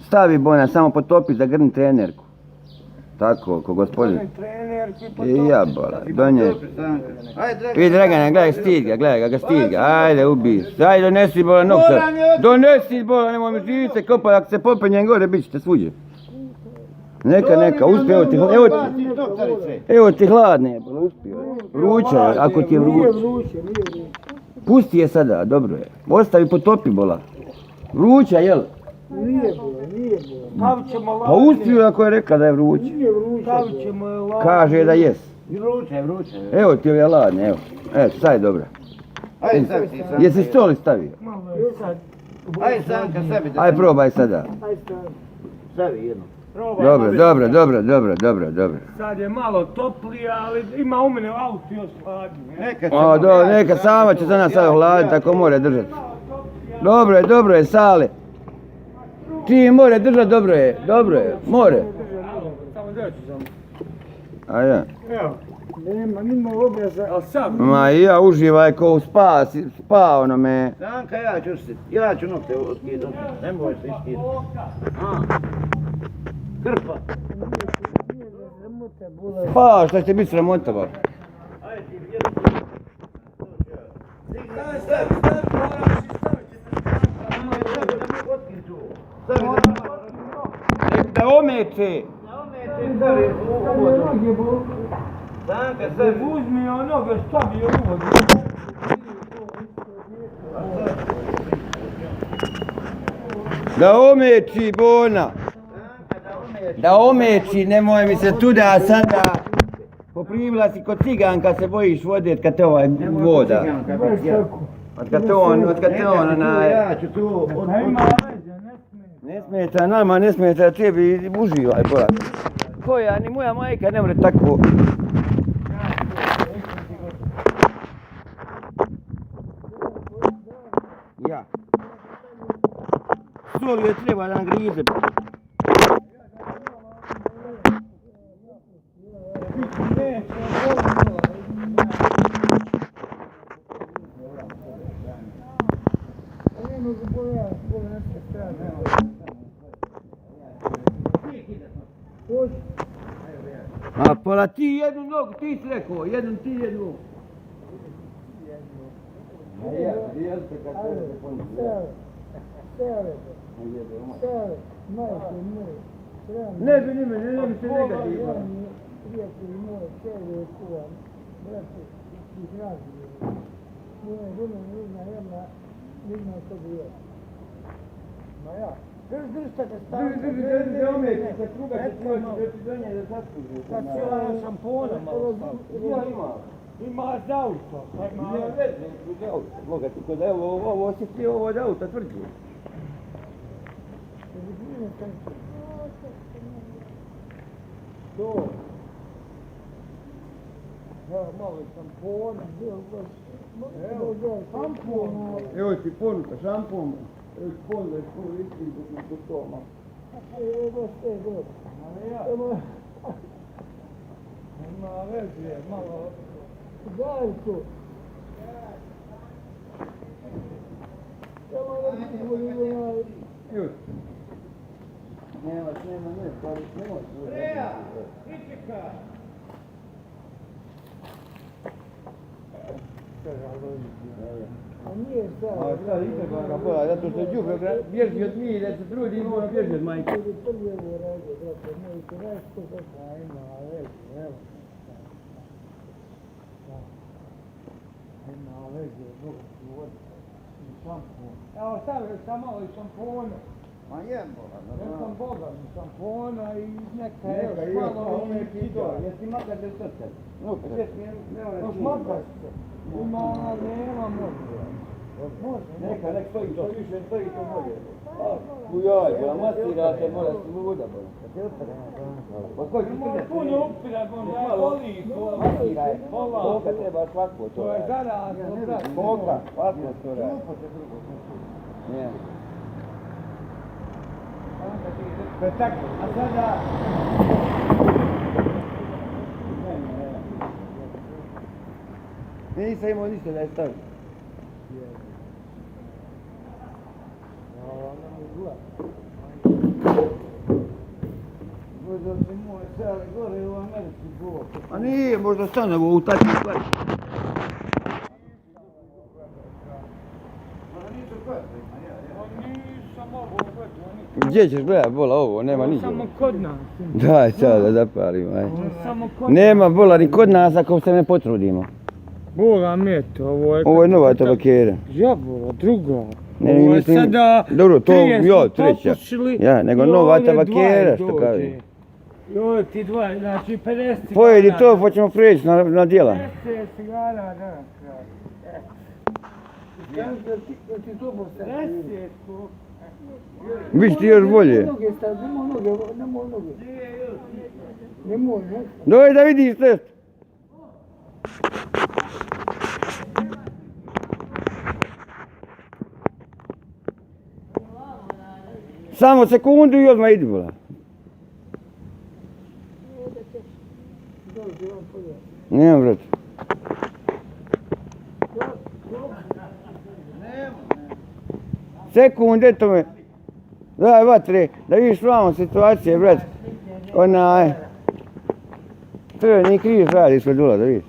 Stavi Bona, samo potopi, zagrni trenerku. Tako, ko gospodin. I jabola, donje. I Dragana, gledaj, stid ga, gledaj ga, stid ga. Ajde, ubij. Ajde, donesi Bola nokta. Donesi Bola, nemoj mi živice kopa, ako se popenjem gore, bit ćete svuđe. Neka, uspije, evo ti hladne je, uspio. Vruće, ako ti je vruće. Pusti je sada, dobro je. Ostavi potopi Bola. Vruća, jel? Nije bilo. Pa uspio ako je rekla da je vruće. Stavit ćemo je ladno. Kaže da jes. Vruće. Evo ti je ladne, evo. Evo, sad je dobra. Ajde, stavi ti sam. Jesi stoli stavio? Malo je sad. Ajde, Sanka, sebi da... Ajde, probaj sada. Ajde stavi. Stavi jedno. Dobro. Sad je malo toplije, ali ima u mene auto još hladnije. Neka sama će za nas sad hladiti, ako more držati. Dobro je, Sale. Ti more držati, dobro je, more. Samo doći sam. A ja. Evo, nima obveza, ali sad. Ma i ja uživaj ko u spa ono me. Sanka, ja ću nokte otkidati. Ne možeš se iskidati. Krpa. Pa, šta će biti sramota ba? Ajde ti jedno. Stavi, moraš i staviti. Nemoj otkid tu. Da omeče. Stavi u vodu. Sanka, stavi. Uzmi onoga, stavi u vodu. Da omeči Bona. Da omeči, nemoj mi se tuda sada. Poprimila si kod ciganka se bojiš vode kad te ovaj voda. Od kad te on onaj... Ja ću tu... Ima veze, ne smije. Ne smeta nama, ne smeta tebi, uživaj Bola. Koja, ni moja majka ne može tako... Ja. Sol je treba da grize. A pola ti jednu nogu, ti si rekao, jednu ti jednu. Ne bi se negativno. Prijatelji moje, čere, kuvam, brate, ih razvije. Moje žene njima jedna, njima to bilo. Ma ja, drži šta te stavim. Drži, ometi se kruga, će ti donje da zasluži. Sad cijela šampona malo stavim. Ima za auto. Nema veze, uz auto. Boga ti kod ovo osjeti ovo od auta tvrđe. To. Ja, malo šampona, šampona. Evo ti ponuka, šampon. Evo ti ponuka, isti do toma. Evo sve dobro. Ima veze, malo. Gajko. Evo ti. Nema, stvari, nemoj. Freja, pričeka. A nije sad. A sad istreba ga Bola, zato što je džubre, bježi od njih, da se trudi i mora bježi od majke. Prvi ovo radi, brate, moj ti radi što sada ima, veze, evo. Ima veze, Boga ti vodi. I šampon. Evo stavio sam malo i šampona. Ma jem Bola. Jesam Boga, i šampona i neka Neka, malo neki to, jesi makar bez srce. No šmakaš se. Ima ona, nema može. Nek stoji, što više stoji, to može. Ujoj, Bola, masirate, mora se luda, Bola. Pa koji ti Ima puno upira, ja voli, masiraj, koga treba svako to to je radi. zarazno, brate. Koga, svako to radi. Ne. To je tako, a sada... Nisam imao ništa da je stavio. bila. Možda se moj seli gore u Americi bilo. A nije, možda sam nego u takvim stvari. Nisam ovo gledao. Gdje ćeš gledat bola ovo, nema niđe. Samo kod nas. Daj sad da zapalim, aj. Samo kod Nema bola ni kod nas ako se ne potrudimo. Boga mi je to, Ovo je nova tabakera. Jabola, druga. Ne, Ovo je mislim, sada dobro, to, 30 jo, treća. popušili, Ja, nego i nova ovdje tabakera, 20 što dođe. kaže. Joj, ti dva, znači 50 cigara. Pojedi to, pa ćemo prijeći na djela. 50 cigara, da, kraj. Ti to postavi. 10. Biš ti još bolje. Nemoj noge. Nemoj, ne? Doj da vidiš test. Samo sekundu i odmah idi bola. Nemam vrat. Sekund, eto me. Daj vatre, da vidiš vamo situacije, brat. Onaj. Crveni križ radi sve dula, da vidiš.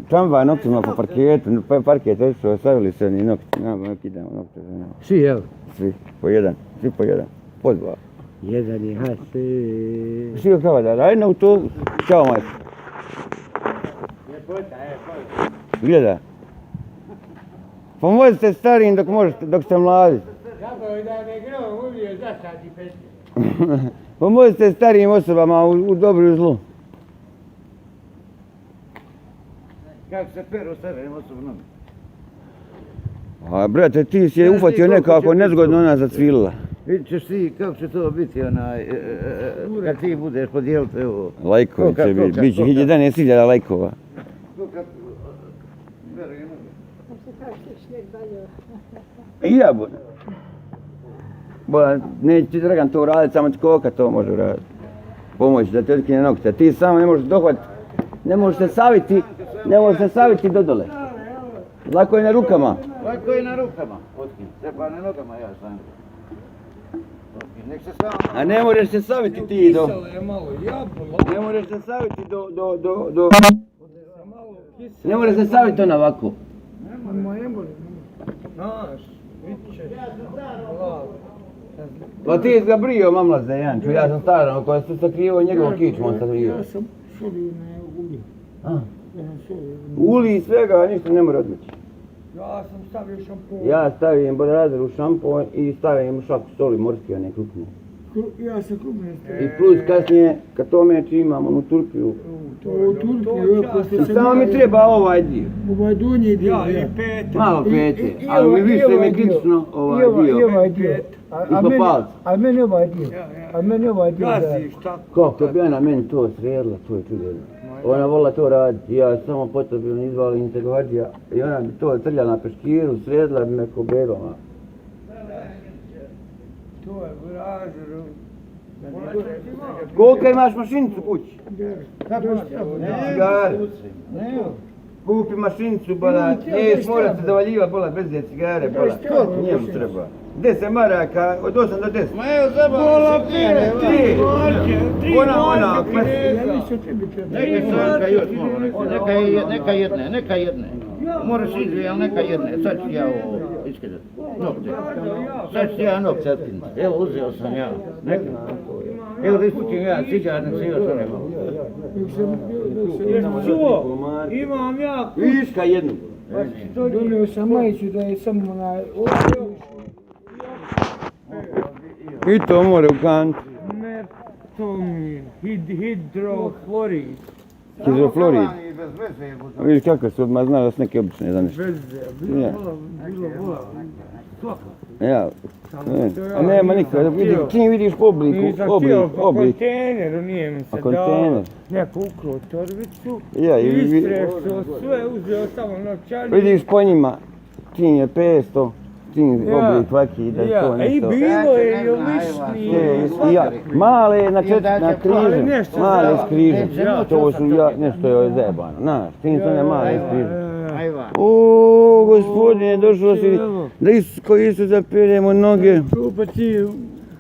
Čamba noktima po parketu, parket odšao, stavili se oni nokti, neki idemo nokte. Svi, jel? Svi po jedan, po dva. Jedan je hase. Svi krava da, ajde na autobus. Ćao majko. Gleda. Pomozite starijim dok možete, dok ste mladi. Zapravo da ne gremo uvijek za sad i peti. Pomozite starijim osobama u dobru i zlu. Kako se peru starijim osobnom? A brate, ti si je ufatio nekako nezgodno ona zacvilila. Vidit ćeš ti kako će to biti kad ti budeš podijeliti evo. Lajkovi će biti, bit će 11.000 lajkova. I ja budem. Bola, neće ti Dragan to raditi, samo ti Koka to može raditi. Pomoći da ti otkine nokte. Ti samo ne možeš dohvatiti, ne možeš se saviti do dole. Lako je na rukama. Lako je na rukama, otkin. Treba na nogama ja sam. Otkin, nek se samo... A ne možeš se saviti ti do... Kiselo je malo jabola. Ne možeš se saviti do... Ne možeš se saviti on ovako. Ne može. Znaš, vidit ćeš. Pa ti si ga brio mamlaze, Janču, ja sam staran, koja se sakrivo njegovom kičmom sam brio. Ja sam šulio na uli. Uli i svega, ništa ne mora odmeći. Ja sam stavio šampon. Ja stavim bodrazer u šampon i stavim šaku soli morske, one krupne. Ja sam krupne stavio. I plus kasnije, kad to meči imam onu turpiju. To turpiju, I samo mi treba ovaj dio. Ovaj donji dio. Ja, i peta. Malo pete, ali mi više mi kritično ovaj dio. I ovaj dio. Ispod palca. Ali meni ovaj dio. Gaziš tako. Kako bi ona meni to sredila, to je čudno. Ona volila to raditi, ja samo potrebno izvalim se gađija i ona bi to trljala na peškiru, sredila bi me ko bebama. To je bražer. Koliko imaš mašinicu kući? Cigare. Kupi mašinicu, bola, neš morate zavaljivat, bola, bez je cigare, bola. Njemu treba. 10 maraka, od 8 do 10. Ma evo zabavno se pije. Tri. Ona, Neka jedne. Moraš izvije, ali neka jedne. Sad ću ja ovo iskidati. Nokte. Sad ću ja nokte otkinuti. Evo uzeo sam ja. Neka. Evo da isputim ja cigar, nek se još one malo. Čuo, imam ja viška jednu. donio sam majicu da je samo onaj... I to more u kantu. Mertomin, hidroflorid. Hidroflorid. Vidiš kako su odmah znali da su neke obične za nešto. Bilo vola. Ja, a nema nikada, čim vidiš po obliku, Nisam htio po oblik. kontejneru, nije mi se A kontejner? Neku ukro torbicu Ja, i istrešao sve, uzeo samo novčanik. vidiš po njima, čim je 500, čim oblik vaki, da je to I nešto. bilo je i lišni. Male na križu, nešto male za- s križem, to su nešto je zajebano, znaš, čim su one male s križem. O, gospodine, došlo si da koji Isus zapiremo noge. Pa ti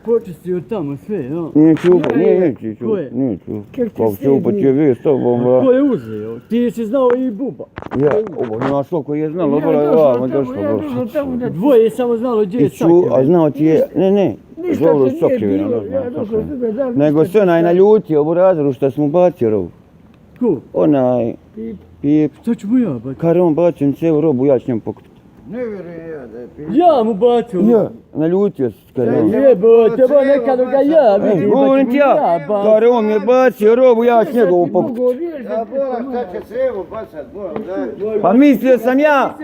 počistio tamo sve, no? Nije čupa, nije čupa, Ko je? nije čupa. Kako čupa ti je bio s tobom, ba. Ko je uzeo? Ti si znao i buba. Ja, ovo nema što koji je znalo, bora je vama došlo, ba. Dvoje je samo znalo gdje je A znao ti je, ne, zovlo Sokivina, ne znam Sokivina. Nego se onaj naljutio u razredu što sam mu bacio robu. Ko? Onaj, Pip, Šta ću mu ja baciti? kar on bacio mi cijelu robu, ja ću njemu pokupiti. Ne vjerujem ja da je pio. Ja mu bacio. Ja, naljutio se kar on. Jebote, ba nekad ga ja vidim. Govorim ti ja, kar on mi je bacio robu, ja ću njegovu pokupiti. Ja bola šta će se evo bacat, bola, daj. Pa mislio sam ja,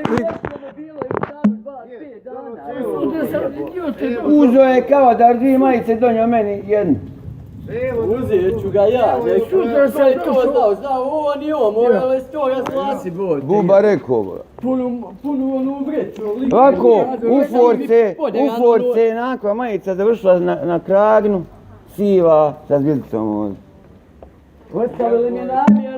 uzeo je kao da dvije majice donio meni jednu. Uzet ću ga ja. Sutra sam to znao, ovo ni ovo, moralo je to razglasi, bote. Buba rekao, ba. Punu onu vreću. Ovako, u force, nakon majica završila na kragnu, siva, sa zvjezdicom ovdje. Ostavili mi namjer